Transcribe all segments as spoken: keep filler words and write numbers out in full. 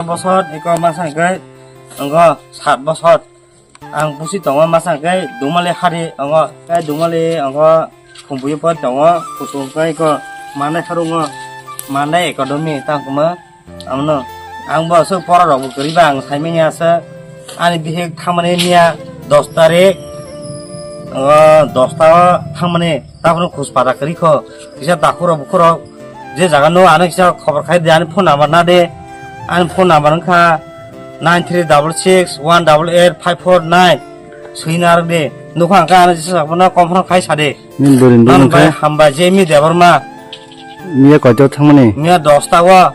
Bosor, iko masa hwnkhe, wngo sat bosor. Ang busi tongo masa hwnkhe Dumali hari, wngo, khe Dumali, wngo, Khumbuipo tongo, kutung khe iko manai harungo, manai economy tangkuma. Amno, ang bo aswk pora rok bo kwrwi ba ang saimanya aswk. Ani bihik thangmani miya dos tarik, o, dos ta o thangmani, tabukno khus pata kwrwi kho. Kisa takhuk rok bukhuk rok je jaga no ano kisa khobor khai de, ani phone number na de. Ani phone number wngkha nine three double six one double eight five four nine. Swi narwk de. Nukha ang khe ano jesa sakno confirm khai sa de. Nini bwrwini bumung khe? Hambai Jemi Debbarma. Miya koito thangmani? Miya dos ta o.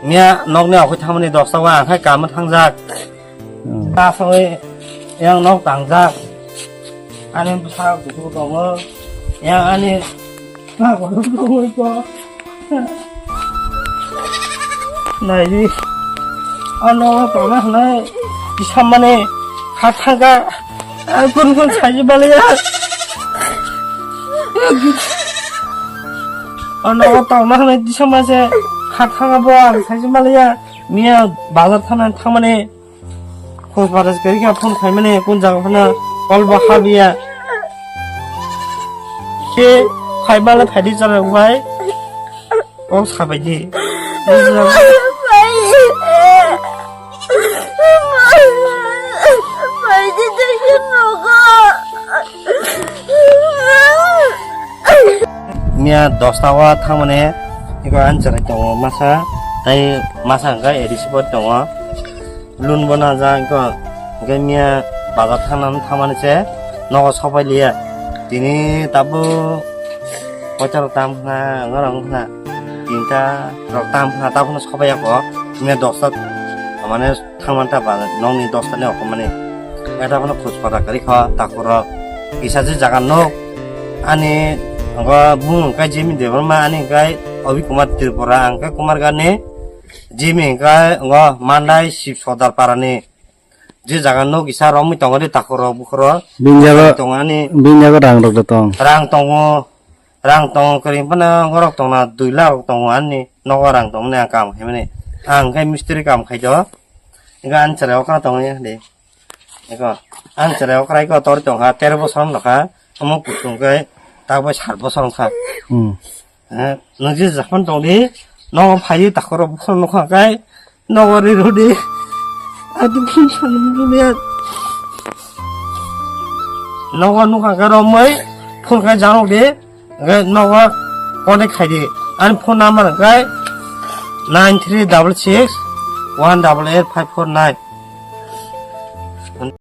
Miya nokni okhui thangmani dos ta o, ang khai kamo thangjak. Hmm. Asoi yang nok tangjak. Ani bwsa kuchuk tongo. Yang ani bwsa kuchuk tongo iko. Naidi. Ano tongna hwnwi kisa mani kha thangkha. Ang kun kun saiji baliya. Ano tongna hwnwi kisa mase kha thangkha bo ang saiji baliya. Miya bazar thana thangmani. Khoj baras gari kha phone khaimani kun jaga phano call bo habiya. Khe phaibala phaidi chara bai. Kok sabaidi. Miya dosta o thangmani iko answer tongo masa, tai masa hwnkhe A D C bo tongo. Loan bo najak iko, hwnkhe miya bazar thangna thangmani se nogo sopai liya. Tini tabuk poicha rok tam khna, wngorok wngkhna tinta rok tam khna, tabukno sopai ya kho. Miya dosta mane thangmani ta ba nokni dosta ni okomani. Eta phano khus pata kwrwi kho takhuk rok. Kisa je jaga nok ani, abo bumung khe Jimmy Debbarma, ani hwnkhe Obi Kumar Tripura, ang khe Kumarghat ni. Jimmy hwnkhe ngo Mandai Sib Sordar Para ni. Je jaga nok kisa romwi tongo de takhuk rok bukhuk rok. Bini jaga, tongo ani. Bini jaga rang rok de tong. Rang tongo. Rang tongo kwrwi phano borok tongna dui lakh rok tongo ani nogo rang tongmani ang kam khaimani. Ang khe mistri kam khai do. Ego ani chwrai okra tongo ya de. Ego ani chwrai okra ego tor tongkha tero bosor wngkha. Omo kuchung khe tabuk sat bosor wngkha. Hmm. Eh, nwng je japan tong di. Nogo phai takhuk rok bukhuk nukha khe. Nogo ri rw di. Ati phone sanam dunia. Nogo nukha khe romwi phone khai jarok di. Hwnkhe nogo connect khai di. Ani phone number hwnkhe nine three double six one double eight five four nine.